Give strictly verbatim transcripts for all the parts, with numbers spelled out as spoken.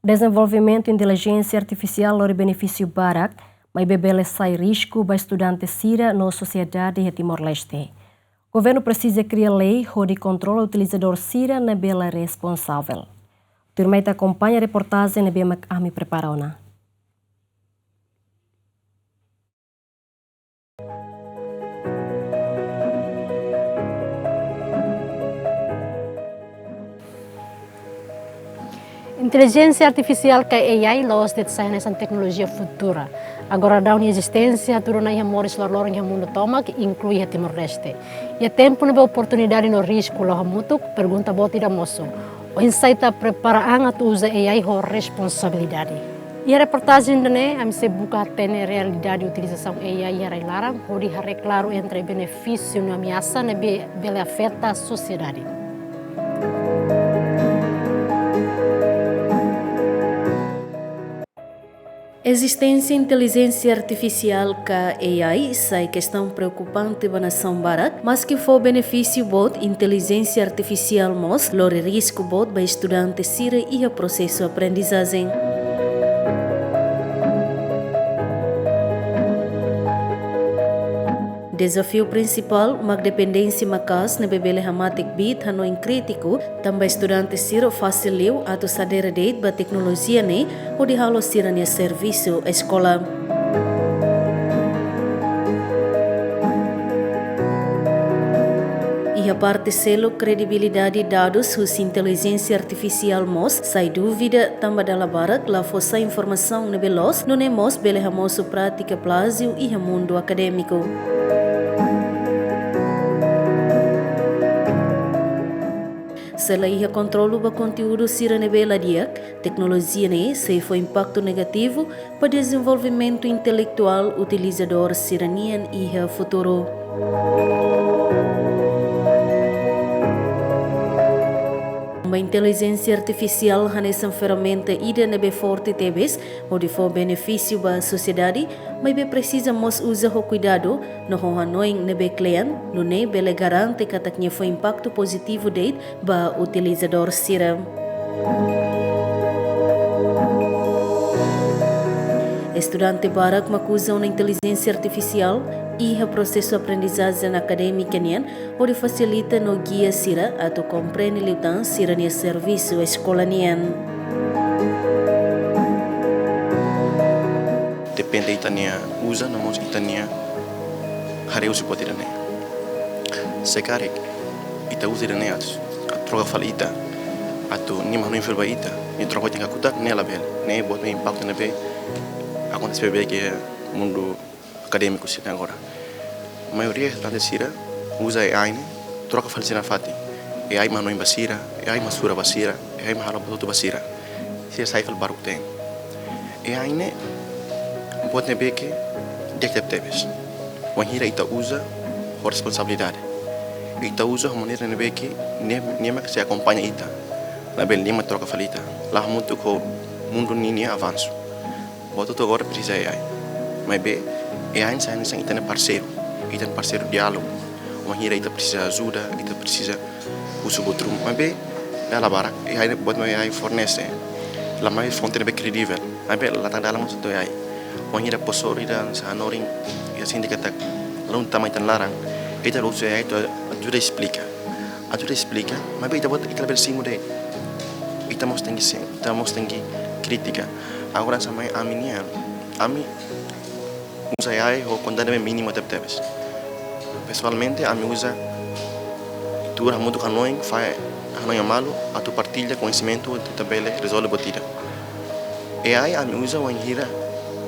Dezenvolvimentu intelijénsia artifisiál lori benefísiu barak, maibé bele sai risku ba estudante sira no sosiedade iha Timor-Leste. Governu presiza kria lei hodi kontrola utilizadór sira ne'ebé la responsavel. Tuirmai ita akompaña reportajen ne'ebé mak ami prepara ona. Intelijénsia artifisiál ka A I la'ós de'it sai hanesan teknolojia futura. Agora daudaun nia ezisténsia hatudu ona iha moris loroloron iha mundu tomak, inklui iha Timor-Leste. Iha tempu ne'ebé oportunidade no risku la'o hamutuk, pergunta boot ida mosu: oinsá ita prepara an atu uza A I ho responsabilidade? Iha reportajen ida-ne'e, ami sei buka hatene realidade utilizasaun A I iha rai-laran, hodi haree klaru entre benefísiu no ameasa ne'ebé bele afeta sosiedade. Ezisténsia intelijénsia artifisiál ka A I sai kestaun preokupante ba nasaun barak, maski fó benefísiu boot, intelijénsia artifisiál mós lori risku boot ba estudante sira iha prosesu aprendizajen. Dezafiu prinsipál mak dependénsia maka'as ne'ebé bele hamate kbiit hanoin krítiku, tanba estudante sira fasil liu atu sadere de'it ba teknolojia ne'e hodi halo sira-nia servisu eskola. Iha parte seluk, kredibilidade dadus husi intelijénsia artifisiál mós sai dúvida, tanba dala barak la fó sai informasaun ne'ebé loos, nune'e mós bele hamosu prátika plájiu iha mundu akadémiku. Se la iha kontrolu ba konteúdu sira ne'ebé la di'ak, teknolojia ne'e sei fó impaktu negativu ba dezenvolvimentu intelektuál utilizadór sira-nian iha futuru. Tanba intelijénsia artifisiál hanesan ferramenta ida ne'ebé forte tebes hodi fó benefísiu ba sosiedade, maibé presiza mós uza ho kuidadu no ho hanoin ne'ebé kle'an, nune'e bele garante katak nia fó impaktu pozitivu de'it ba utilizadór sira. Estudante barak mak uza ona intelijénsia artifisiál iha prosesu aprendizajen akadémika nian, hodi fasilita no gia sira atu komprende liután sira-nia servisu eskola nian. Depende ita-nia uza, no mós ita-nia haree husi buat ida-ne'e. Se karik ita uza ida-ne'e atu, atu troka fali ita, atu nia mak hanoin fali ba ita, nia troka ita kakutak, ne'e labele. Ne'e buat ne'e impaktu ne'ebé akontese beibeik iha mundu akadémiku sira agora. Maioria estudante sira uza A I ne'e troka fali sira nafatin. A I mak hanoin ba sira, A I mak sura ba sira, A I mak halo buat hotu ba sira. Sira sai fali baruk-teen. A I ne'e buat ne'ebé ke di'ak tebetebes, wainhira ita uza ho responsabilidade. Ita uza ho maneira ne'ebé ke nia, nia mak sei akompaña ita, labele nia mak troka fali ita. La'o hamutuk ho mundu ninia avansu. Buat hotu agora presiza A I. Maibé A I ne'e sai hanesan ita-nia parseiru. Ita-nia parseiru diálogu. Wainhira ita presiza ajuda, ita presiza husu buat ruma. Maibé dala barak A I ne'e buat mak A I fornese, la mai fonte ne'ebé kredivel. Maibé la tan dala mós atu A I. Wainhira profesór ida hanesan hanorin, ita sente katak la tama iha ita-nia laran, ita husu A I atu ajuda esplika. Ajuda esplika, maibé ita-boot, ita labele simu de'it. Ita mós tenke simu, ita mós tenke kritika. Agora hanesan ami nian, ami uza A I ho kuantidade mínimu tebetebes. Pesoalmente, ami uza tuur hamutuk hanoin, fahe hanoin malu, atu partilla koñesimentu, atu ita bele rezolve buat ida. A I ami uza wainhira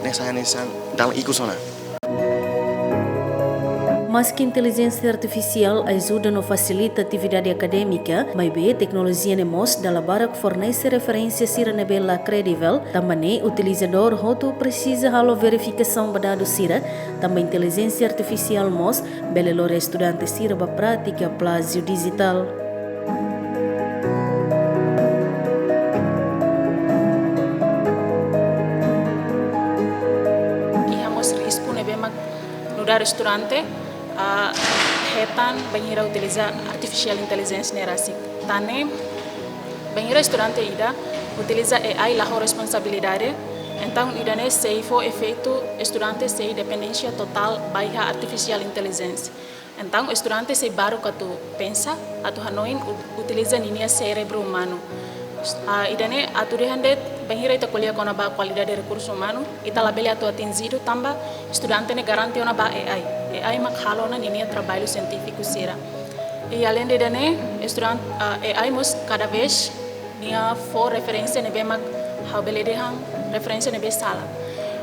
ne'e sai hanesan dalan ikus ona. Maski intelijénsia artifisiál ajuda no fasilita atividade akadémika, maibé teknolojia ne'e mós dala barak fornese referénsia sira ne'ebé la kredivel, tanba ne'e utilizadór hotu presiza halo verifikasaun ba dadus sira, tanba intelijénsia artifisiál mós bele lori estudante sira ba prátika plájiu dijitál. Iha mós risku ne'ebé mak nu'udar estudante, ah, hetan bainhira utiliza artificial intelligence ne'e rasik. Tan ne'e, bainhira estudante ida Utiliza A I la ho responsabilidade, entaun ida-ne'e sei fó efeitu estudante sei dependénsia totál ba iha artificial intelligence. Entaun estudante sei baruk atu pensa, atu hanoin, u-, utiliza ninia serebru umanu. Ah, ida-ne'e atu dehan de'it, bainhira ita ko'alia kona-ba kualidade rekursu umanu, ita labele atu atinjidu tanba estudante ne'e garante ona ba A I. A I mak halo ona ninia traballu sientífiku sira. I aleinde ida-ne'e, estudan-, ah, A I mós kada vez nia fó referénsia ne'ebé mak ha'u bele dehan referénsia ne'ebé sala.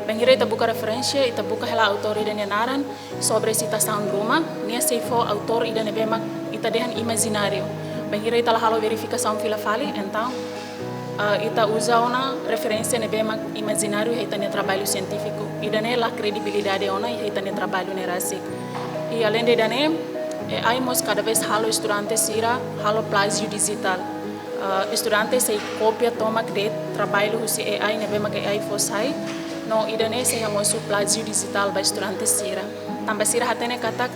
Bainhira ita buka referénsia, ita buka hela autór ida-ne'e naran, sobre sitasaun ruma, nia sei fó autór ida ne'ebé mak ita dehan imajináriu. Bainhira ita la halo verifikasaun fila fali, entaun, ah, ita uza ona referénsia ne'ebé mak imajináriu iha ita-nia traballu sientífiku. Ida-ne'e la kredibilidade ona iha ita-nia traballu ne'e rasik. I aleinde ida-ne'e, A I mós kada vez halo estudante sira halo plájiu dijitál. Ah, estudante sei kopia tomak de'it traballu husi A I ne'ebé mak A I fó sai, no ida-ne'e sei hamosu plájiu dijitál ba estudante sira. Tanba sira hatene katak,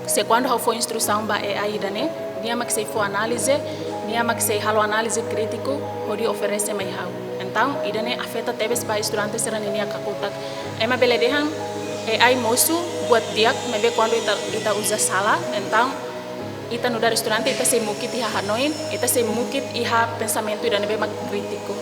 se kuandu ha'u fó instrusaun ba A I ida-ne'e, nia mak sei fó análize, nia mak sei halo análize krítiku, hodi oferese mai ha'u. Entaun, ida-ne'e afeta tebes ba estudante sira ninia kakutak. Ema bele dehan, A I mosu buat di'ak, maibé kuandu ita, ita uza sala, entaun, ita nu'udar estudante, ita sei mukit iha hanoin, ita sei mukit iha pensamentu ida ne'ebé mak krítiku.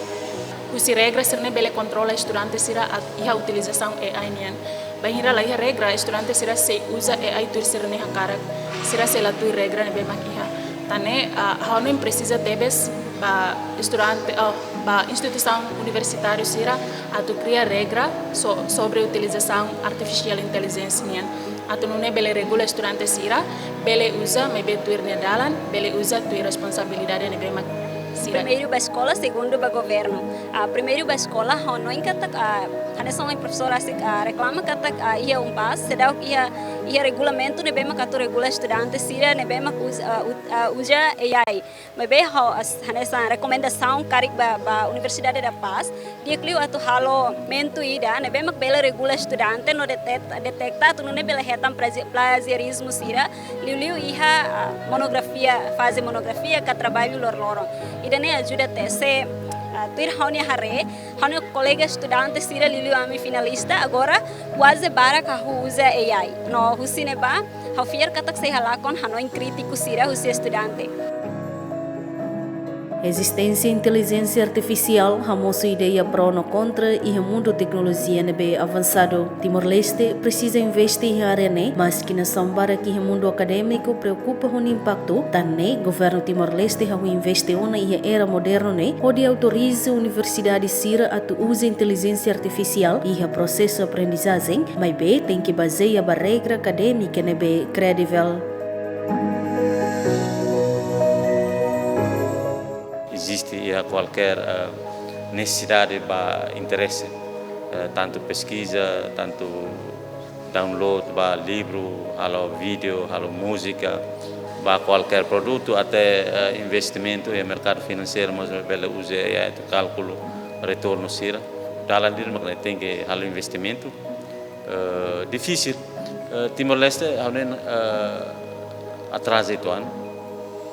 Husi regra sira-ne'e bele kontrola estudante sira at-, iha utilizasaun A I nian. Bainhira la iha regra, estudante sira sei uza A I tuir sira-nia hakarak, sira sei la tuir regra ne'ebé mak iha. Tan ne'e, ah, ha'u hanoin presiza tebes ba estudante, oh, ba instituisaun universitáriu sira atu kria regra so-, sobre utilizasaun artificial intelligence nian. Atu nune'e bele regula estudante sira, bele uza maibé tuir nia dalan, bele uza tuir responsabilidade ne'ebé mak sira. Primeiru ba eskola, segundu ba governu. Ah, primeiru ba eskola, ha'u hanoin katak, ah, hanesan ohin profesór rasik, ah, reklama katak, ah, iha impasse, seidauk iha, iha regulamentu ne'ebé mak atu regula estudante sira, ne'ebé mak uza, ah, ut-, ah, uza A I. Maibé ha'u as-, hanesan rekomendasaun karik ba, ba Universidade da Paz, di'ak liu atu halo mentu ida, ne'ebé mak bele regula estudante no detet-, deteta atu nune'e bele hetan plaji-, plajiarizmu sira, liuliu iha, ah, monografia, faze monografia ka traballu loroloron. Ida-ne'e ajuda tebes, ah, tuir ha'u-nia haree, ha'u-nia kolega estudante sira liuliu ami finalista, agora kuaze barak hahú uza A I. No husi ne'ebá, ha'u fiar katak sei halakon hanoin krítiku sira husi estudante. Ezisténsia intelijénsia artifisiál hamosu ideia pró no kontra iha mundu teknolojia ne'ebé avansadu. Timor-Leste presiza investe iha área ne'e, maski nasaun barak iha mundu akadémiku preokupa ho nia impaktu, tan ne'e governu Timor-Leste hahú investe ona iha era modernu ne'e, hodi autoriza universidade sira atu uza intelijénsia artifisiál iha prosesu aprendizajen, maibé tenke bazeia ba regra akadémika ne'ebé kredivel. Eziste iha kualkér, eh, nesesidade ba interese, eh, tantu peskiza, tantu download ba livru, halo vídeo, halo múzika, ba kualkér produtu, até, eh, investimentu iha merkadu finanseiru, mós bele uza A I atu kalkula retornu sira. Dalan diri mak ne'e, tenke halo investimentu. Eh, difisil. Eh, Timor-Leste, ha'u hanoin, eh, atraza uitoan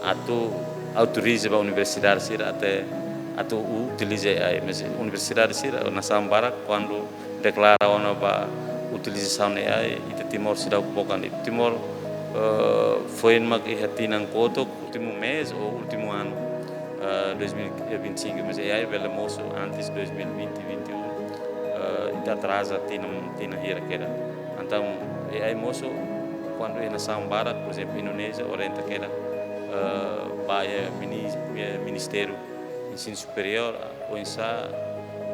atu autoriza ba universidade sira até atu utiliza A I. Mas universidade sira, nasaun barak, kuandu deklara ona ba utilizasaun A I, ita Timor seidauk book an. Ita Timor, eh, foin mak iha tinan kotuk, últimu mês ou últimu anu, eh, dois mil e vinte e cinco, mas A I bele mosu antes dois mil e vinte, vinte e um, eh, ita atraza tinan, tinan hira kedas. Entaun, A I mosu kuandu iha nasaun barak, por ezemplu, Indonézia, orienta kedas, eh, ba iha mini-, eh, Ministériu Ensinu Superiór, oinsá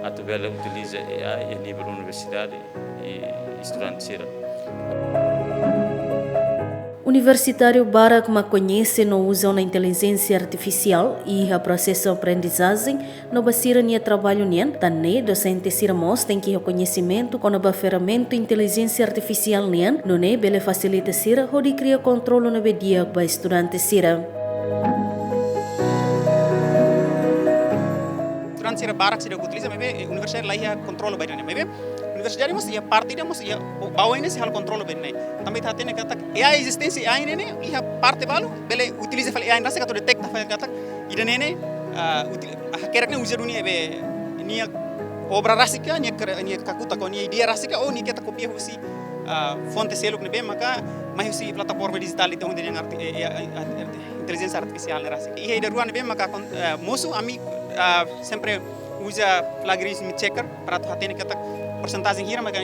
atu bele utiliza A I iha nivel universidade i estudante sira. Universitáriu barak mak koñese no uza ona intelijénsia artifisiál iha prosesu aprendizajen no ba sira-nia traballu nian, tan ne'e dosente sira mós tenke iha koñesimentu kona-ba ferramentu intelijénsia artifisiál nian, nune'e bele fasilita sira hodi kria kontrolu ne'ebé di'ak ba estudante sira. Durante sira barak sira utiliza, maibé, eh, universidade la iha kontrolu ba ida-ne'e. Maibé, universidade mós iha parte ida mós iha, o, ba oin ne'e sei halo kontrolu ba ida-ne'e. Tanba ita hatene katak, A I ezisténsia A I ne'e, iha parte balu, bele utiliza fali A I rasik atu deteta fali katak, ida-ne'e, ah, util-, ah, hakerek ne'e uza duni ebe nia obra rasik ka, nia kre-, nia kakutak ka, nia ideia rasik ka, ou nia ketak kopia husi, ah, fonte seluk ne'ebé maka mai husi plataforma dijitál ita hotu nian arti-, eh, eh, eh, arti-, intelijénsia artifisiál ne'e rasik. Iha ida rua ne'ebé maka kon-, eh, mosu ami, ah, sempre uza plagiarism checker para atu hatene katak persentajen hira maka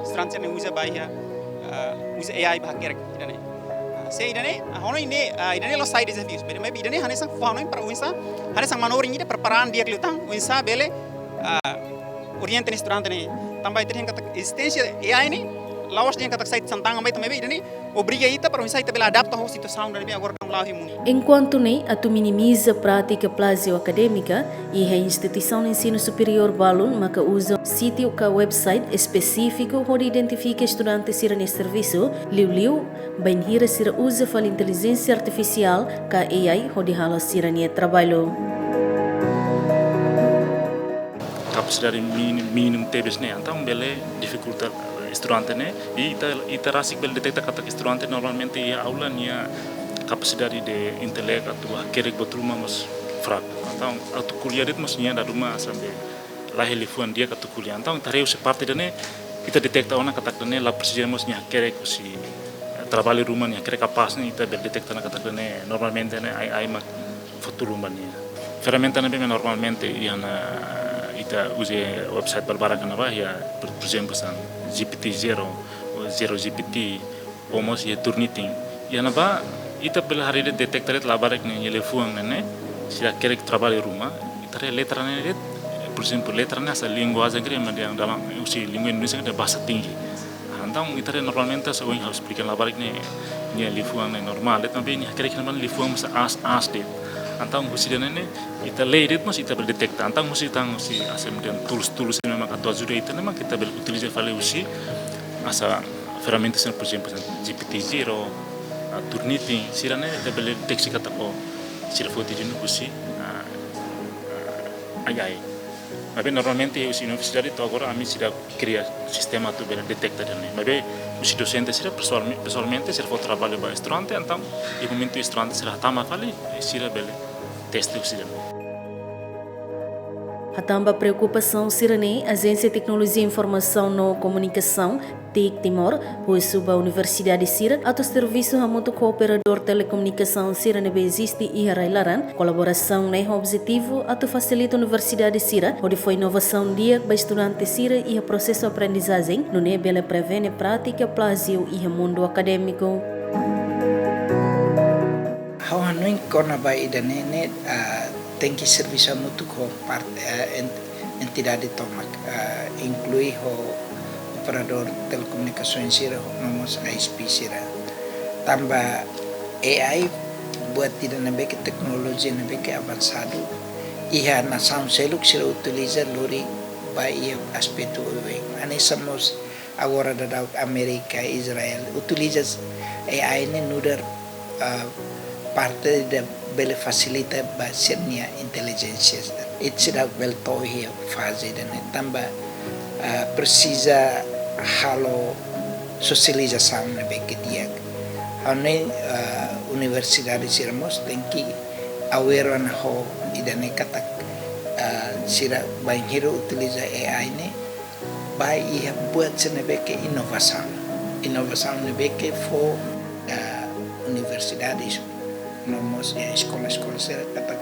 estudante ne'e uza ba iha, ah, uza A I ba hakerek ida-ne'e. Ah, se ida-ne'e, ah, ha'u hanoin ne'e, ah, ida-ne'e la'ós sai dezafiu. Maibé, maibé ida-ne'e hanesan fó hanoin para oinsá, hanesan manorin ida para prepara di'ak liután, oinsá bele, ah, orienta nia estudante ne'e. Tanba ita dehan katak ezisténsia A I ne'e la'ós dehan katak sai tiha ona, maibé ita, maibé ida-ne'e obriga ita para oinsá ita bele adapta ho situasaun ne'ebé agora daudaun la'o iha mundu. Enkuantu ne'e, atu minimiza prátika plájiu akadémika, iha instituisaun ensinu superiór balun maka uza sítiu ka website espesífiku hodi identifika estudante sira-nia servisu, liuliu bainhira sira uza fali intelijénsia artifisiál ka A I hodi halo sira-nia traballu. Kapasidade míni-, mínimu tebes ne'e, entaun bele difikulta, eh, estudante ne'e, i ita, ita rasik bele deteta katak estudante normalmente iha aula nia kapasidade de intelektu atu hakerek buat ruma mós fraku. Entaun atu ko'alia de'it mós nia dala ruma hanesan la iha liafuan di'ak atu ko'alia. Entaun ita haree husi parte ida-ne'e, ita deteta ona katak ida-ne'e la presiza mós nia hakerek husi, eh, traballu ruma, nia hakerek kapás ne'e, ita bele deteta ona katak ida-ne'e normalmente ne'e A I, A I mak fó tulun ba nia. Ferramenta ne'ebé mak normalmente iha ona, ita uza website barak-barak ne'ebá iha, por, por ezemplu, hanesan G P T zero, ou zero G P T, ou mós iha Turnitin. Iha ne'ebá ita bele haree de'it, deteta de'it labarik ne'e, nia liafuan ne'e, ne'e, sira hakerek traballu ruma, ita haree letra ne'e de'it, por ezemplu, letra ne'e hanesan linguajen ke ema dehan dalam, husi língua Indonesia ke bahasa tinggi. Entaun ita haree normalmente hanesan ohin ha'u esplika labarik ne'e, nia liafuan ne'e normál de'it, maibé nia hakerek hanesan liafuan hanesan aas, aas de'it. Entaun husi ida-ne'e ne'e, ita lee de'it mós ita bele deteta. Entaun husi tan husi hanesan dehan tools, tools ne'ebé mak atu ajuda ita ne'e mak ita bele utiliza fali husi hanesan ferramenta hanesan, por ezemplu, hanesan G P T zero, ah, Turnitin, sira-ne'e ita bele deteksi katak, oh, sira foti duni husi, ah, ah, A I. Maibé normalmente husi universidade to'o agora ami seidauk kria sistema atu bele deteta ida-ne'e. Maibé husi dosente sira pesoalme-, pesoalmente sira fó traballu ba estudante, entaun iha momentu estudante sira hatama fali, sira bele testa husi ida-ne'e. Hatán ba preokupasaun sira-ne'e, Ajénsia Teknolojia Informasaun no Komunikasaun, TIC Timor, husu ba universidade sira atu servisu hamutuk ho operadór telekomunikasaun sira ne'ebé eziste iha rai-laran. Kolaborasaun ne'e ho objetivu atu fasilita universidade sira hodi fó inovasaun di'ak ba estudante sira iha prosesu aprendizajen, nune'e bele prevene prátika plájiu iha mundu akadémiku. Ha'u hanoin kona-ba ida-ne'e ne'e, ah, tenke servisu hamutuk ho part-, eh, en-, entidade tomak, eh, inklui ho operadór telekomunikasaun sira, no mós I S P sira. Tanba A I buat ida ne'ebé ke teknolojia ne'ebé ke avansadu. Iha nasaun seluk sira utiliza lori ba iha aspetu oioin. Hanesan mós agora daudaun Amérika, Israel utiliza A I ne'e nu'udar, ah, parte ida bele fasilita ba sira-nia intelijénsia. Ita seidauk bele to'o iha faze ida-ne'e tanba, ah, presiza halo sosializasaun ne'ebé ke di'ak. Ha'u hanoin, ah, universidade sira mós tenke aware ona ho ida-ne'e katak, ah, sira bainhira utiliza A I ne'e, ba iha buat sira ne'ebé ke inovasaun. Inovasaun ne'ebé ke fó, ah, universidade no mós iha eskola-eskola sira katak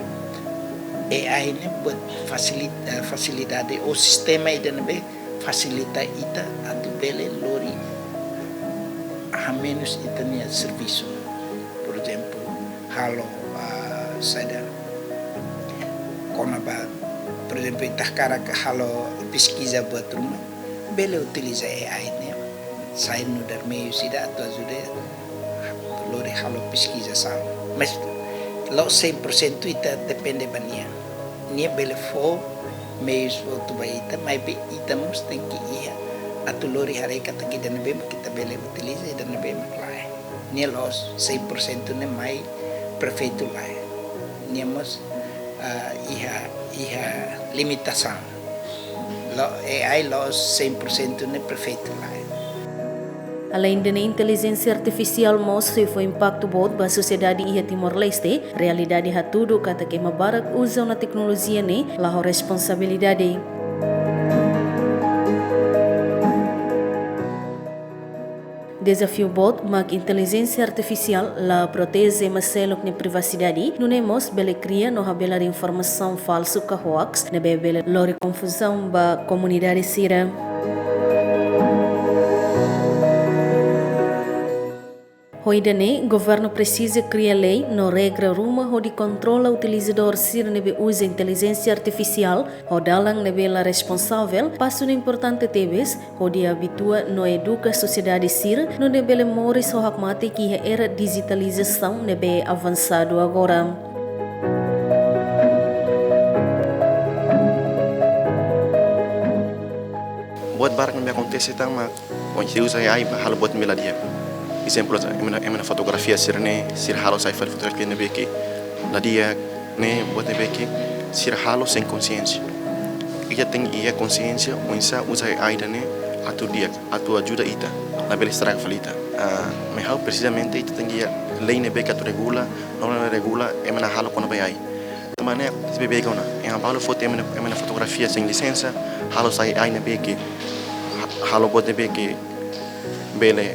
A I ne'e buat fasilit-, eh, fasilidade ou sistema ida ne'ebé fasilita ita atu bele lori hamenus ita-nia servisu. Por ezemplu, halo, ah, saida, kona-ba, por ezemplu, ita hakarak halo peskiza buat ruma, bele utiliza A I ne'e, sai nu'udar meius ida atu ajuda lori halo peskizasaun. Mas la'ós cem por cento ita depende ba nia. Nia bele fó meius hotu ba ita, maibé ita mós tenke iha atu lori haree katak ida ne'ebé mak ita bele utiliza, ida ne'ebé mak lae. Nia la'ós cem por cento ne'e mai perfeitu lae. Nia mós, ah, iha, iha limitasaun. La'ós, A I la'ós cem por cento ne'e perfeitu lae. Aleinde ne'e, intelijénsia artifisiál mós sei fó impaktu boot ba sosiedade iha Timor-Leste. Realidade hatudu katak ema barak uza ona teknolojia ne'e la ho responsabilidade. Dezafiu boot mak intelijénsia artifisiál la proteje ema seluk nia privasidade, nune'e mós bele kria no habelar informasaun falsu ka hoax ne'ebé bele lori konfuzaun ba komunidade sira. Ho ida-ne'e, governu presiza kria lei no regra ruma hodi kontrola utilizadór sira ne'ebé uza intelijénsia artifisiál ho dalan ne'ebé la responsavel. Pasu ne'e importante tebes hodi abitua no eduka sosiedade sira nune'e bele moris ho hakmatek iha era dijitalizasaun ne'ebé avansadu agora. Buat barak ne'ebé akontese tan mak, ohin sira uza A I ba halo buat ne'ebé la di'ak. Ezemplu, ema nia, ema nia fotografia sira-ne'e, sira halo sai fali fotografia ne'ebé ke la di'ak, ne'e buat ne'ebé ke sira halo sein konxiénsia. Ita tenke iha konxiénsia oinsá uza A I ida-ne'e atu di'ak, atu ajuda ita, labele estraga fali ita. Ah, maibé ha'u presizamente ita tenke iha lei ne'ebé ke atu regula, norma ne'ebé regula ema nia halo kona-ba A I. Tanba ne'e, se beibeik ona, ema balu foti ema nia, ema nia fotografia sein lisensa, halo sai A I ne'ebé ke, ha-, halo buat ne'ebé ke bele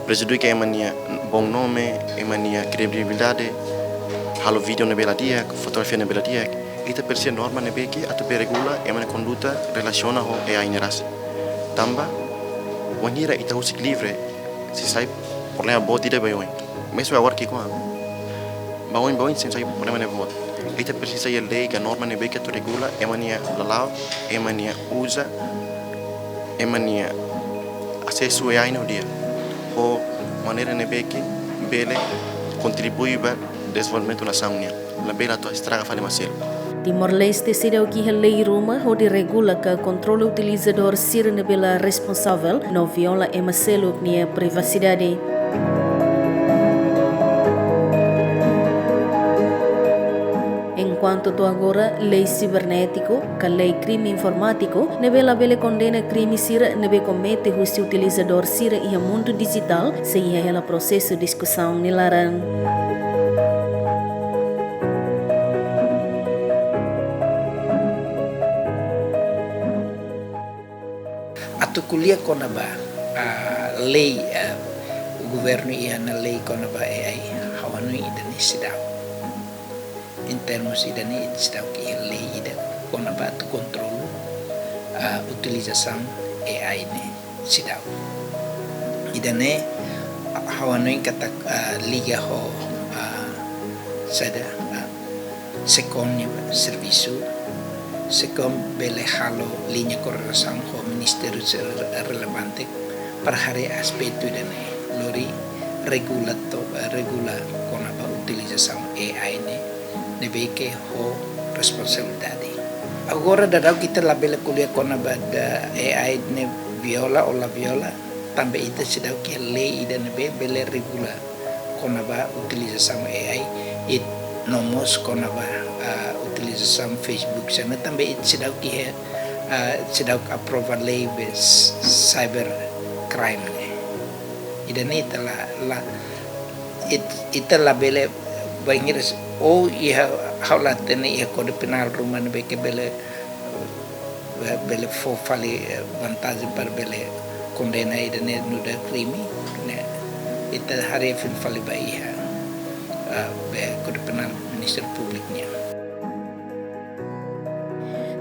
prejudika ema nia bom nome, ema nia kredibilidade, halo vídeo ne'ebé la di'ak, fotografia ne'ebé la di'ak. Ita presiza norma ne'ebé ke atu bele regula ema nia konduta relasiona ho A I ne'e rasik. Tanba, wainhira ita husik livre, sei sai problema boot ida ba oin. Mezmu agora ki'ik oan. Ba oin, ba oin sei sai problema ne'e boot. Ita presiza iha lei ka norma ne'ebé ke atu regula ema nia lala'ok, ema nia uza, ema nia asesu A I ne'e ho di'ak. Ho maneira ne'ebé ke bele kontribui ba dezenvolvimentu nasaun nian. Labele atu estraga fali ema seluk. Timor-Leste seidauk iha lei ruma hodi regula ka kontrola utilizadór sira ne'ebé la responsavel no viola ema seluk nia privasidade. Enkuantu to'o agora, lei sibernétiku ka lei krime informátiku ne'ebé labele kondena krime sira ne'ebé komete husi utilizadór sira iha mundu dijitál sei iha hela prosesu diskusaun nia laran. Atu ko'alia kona-ba, ah, lei, ah, governu iha ona lei kona-ba A I, ha'u hanoin ida-ne'e seidauk. Em termos ida-ne'e seidauk iha lei ida kona-ba atu kontrolu, ah, utilizasaun A I ne'e seidauk. Ida-ne'e, ah, ha'u hanoin katak, ah, liga ho, ah, saida, ah, SECOM nia servisu, SECOM bele halo liña koordenasaun ho ministériu sira relevante para haree aspetu ida-ne'e, lori regula to, regula kona-ba utilizasaun A I ne'e, ne'ebé ke ho responsabilidade. Agora daudaun ita labele ko'alia kona-ba A I ne'e viola ou la viola, tanba ita seidauk iha lei ida ne'ebé bele regula kona-ba utilizasaun A I, i no mós kona-ba, ah, utilizasaun Facebook sira ne'e tanba ita seidauk iha, ah, seidauk aprova lei be s-, cyber crime ne'e. Ida-ne'e ita la, la, it-, ita labele bainhira s-, ou iha, ha'u la hatene iha Kódigu Penál ruma ne'ebé ke bele, eh, bele fó fali, eh, vantajen para bele kondena ida-ne'e nu'udar krime, ne'e ita haree fila fali ba iha, eh, be Kódigu Penál Ministériu Públiku nian.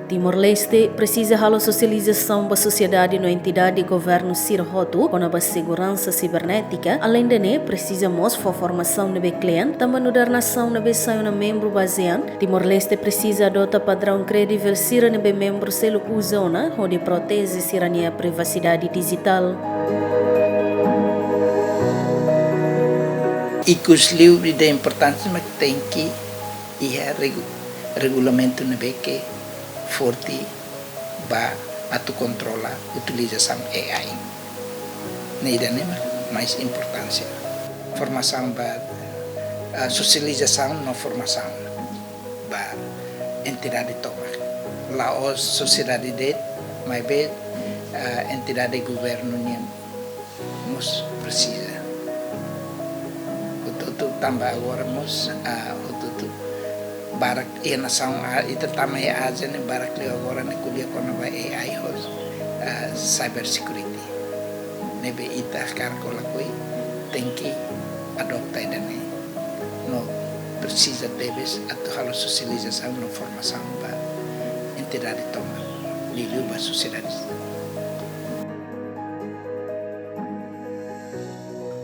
Timor-Leste presiza halo sosializasaun ba sosiedade no entidade governu sira hotu kona-ba seguransa sibernétika. Aleinde ne'e, presiza mós fó formasaun ne'ebé kle'an, tanba nu'udar nasaun ne'ebé sai ona membru ba ASEAN, Timor-Leste presiza adota padraun kredivel sira ne'ebé membru seluk uza ona hodi proteje sira-nia privasidade dijitál. Ikus liu ida importante mak tenke iha regu-, regulamentu ne'ebé ke forte ba atu kontrola utilizasaun A I. Ne'e ida-ne'e mak mais importánsia. Formasaun ba, ah, sosializasaun no formasaun ba entidade tomak. La'ós sosiedade de'it, maibé, ah, entidade governu nian mós presiza. Hotu-hotu tanba agora mós, ah, hotu-hotu barak iha nasaun, ah, ita tama iha Ázia ne'e barak liu agora ne'e ko'alia kona-ba A I ho, ah, cyber security. Ne'ebé ita hakarak ho lakohi tenke adopta ida-ne'e. No presiza tebes atu halo sosializasaun no formasaun ba entidade tomak, liuliu ba sosiedade.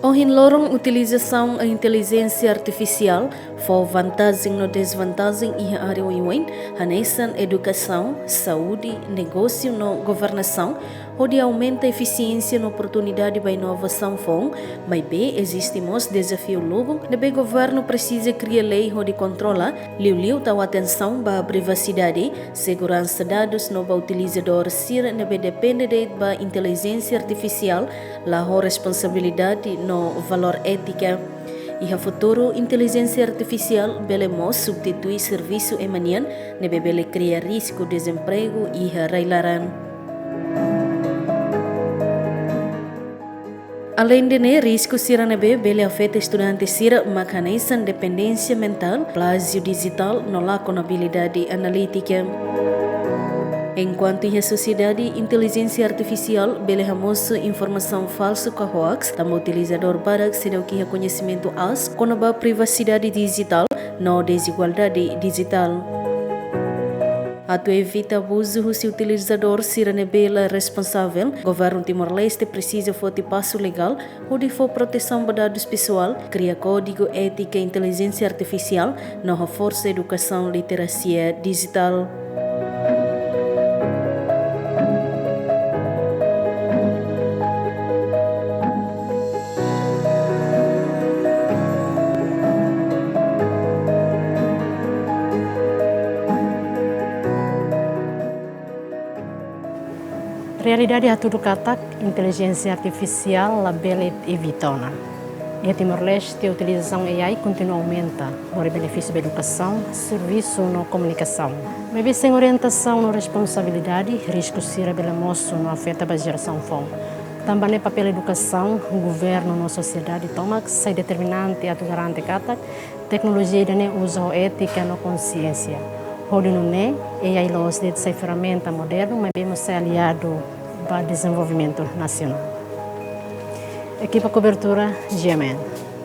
Ohin loron utilizasaun intelijénsia artifisiál fó vantajen no dezvantajen iha área oioin, hanesan edukasaun, saúde, negósiu no governasaun, hodi aumenta efisiénsia no oportunidade ba inovasaun foun, maibé eziste mós dezafiu lubun, ne'ebé governu presiza kria lei hodi kontrola, liuliu tau atensaun ba privasidade, seguransa dadus no ba utilizadór sira ne'ebé depende de'it ba intelijénsia artifisiál la ho responsabilidade no valór étika. Iha futuru, intelijénsia artifisiál bele mós substitui servisu ema nian ne'ebé bele kria risku dezempregu iha rai-laran. Aleinde ne'e, risku sira ne'ebé bele afeta estudante sira mak hanesan dependénsia mentál, plájiu dijitál no la kona abilidade analítika. Enkuantu iha sosiedade, intelijénsia artifisiál bele hamosu informasaun falsu ka hoax, tanba utilizadór barak seidauk iha koñesimentu aas kona-ba privasidade dijitál no dezigualdade dijitál. Atu evita abuzu husi utilizadór sira ne'ebé la responsavel, governu Timor-Leste presiza foti pasu legál hodi fó protesaun ba dadus pesoál, kria kódigu étika intelijénsia artifisiál, no haforsa edukasaun literasia dijitál. Realidade hatudu katak intelijénsia artifisiál labele evita ona. Iha Timor-Leste, utilizasaun A I kontinua aumenta, lori benefísiu ba edukasaun, servisu no komunikasaun. Maibé sein orientasaun no responsabilidade, risku sira bele mosu no afeta ba jerasaun foun. Tanba ne'e papél edukasaun, governu no sosiedade tomak sai determinante atu garante katak teknolojia ida-ne'e uza ho étika no konsiénsia. Hodi nune'e, A I la'ós de'it sai ferramenta modernu, maibé mós sai aliadu ba dezenvolvimentu nasionál. Ekipa kobertura, G M N.